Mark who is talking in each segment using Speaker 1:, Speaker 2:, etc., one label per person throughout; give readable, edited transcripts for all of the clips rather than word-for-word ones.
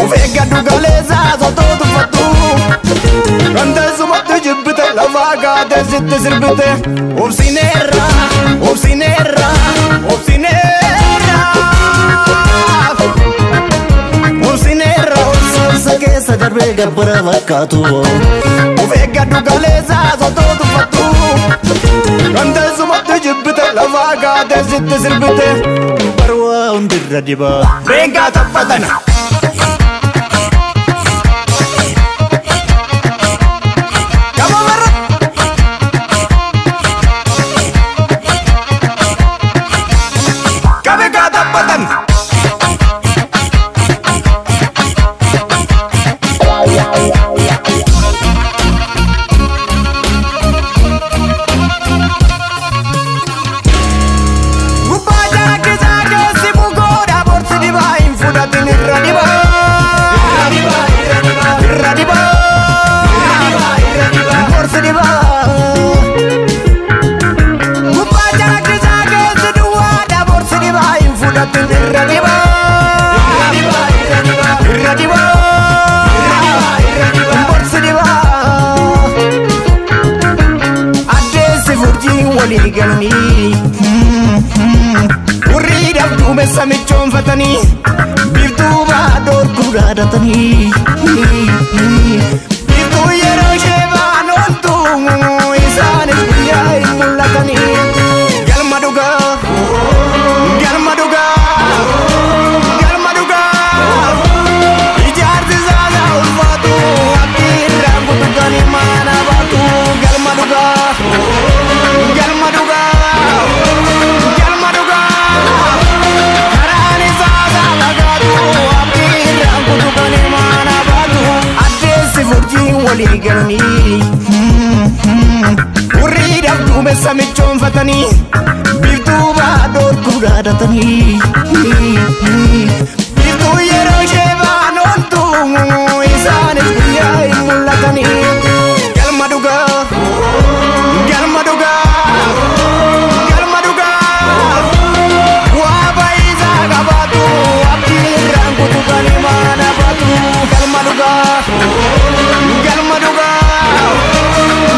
Speaker 1: Ufeeggadhu galeessaa sotoo tuffattu kan teessumatti jibbite lafaa kaatee sitti sirbite. Obsineerra, obsineerra, obsineerra, obsineerra.
Speaker 2: Obsa keessa darbee gabbara fakkaatu.
Speaker 1: Ufeeggadhu galeessaa sotoo tuffattu kan teessumatti jibbite lafaa kaatee sitti sirbite.
Speaker 2: Barwaa hundirra dibaa.
Speaker 1: Reengaa taphatana. Samichoonfatanii biiftuu baadhoo
Speaker 2: gurguraadatanii
Speaker 1: biiftuu yeroo ishee ba'an ooltu isaanis guyyaa hin mul'atanii. Galma dhugaa, galma dhugaa, galma dhugaa, ijaarsi isaa ulfaatu Walii galanii hurriidhaaf duumessa michoonfatanii biiftuu baadhoorkuu dhaadatanii biiftuu yeroo ishee baan ooltu isaanis guyyaa hin mul'atanii. Galma dhugaa, galma dhugaa, galma dhugaa, waa baay'isaa qabaatu abdii irraan kutu kan imaana baatu. Galma dhugaa, galma dhugaa,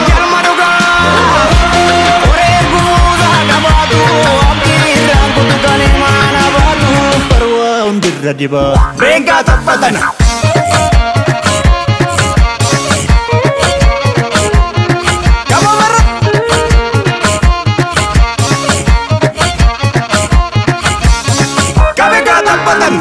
Speaker 1: galma dhugaa, qoree guutaa qabaatu abdii irraan kutu kan imaana baatu.
Speaker 2: Barwaa hundirra dibaa.
Speaker 1: Reengaa taphatana. Gama barra. Kabe gaa taphatan.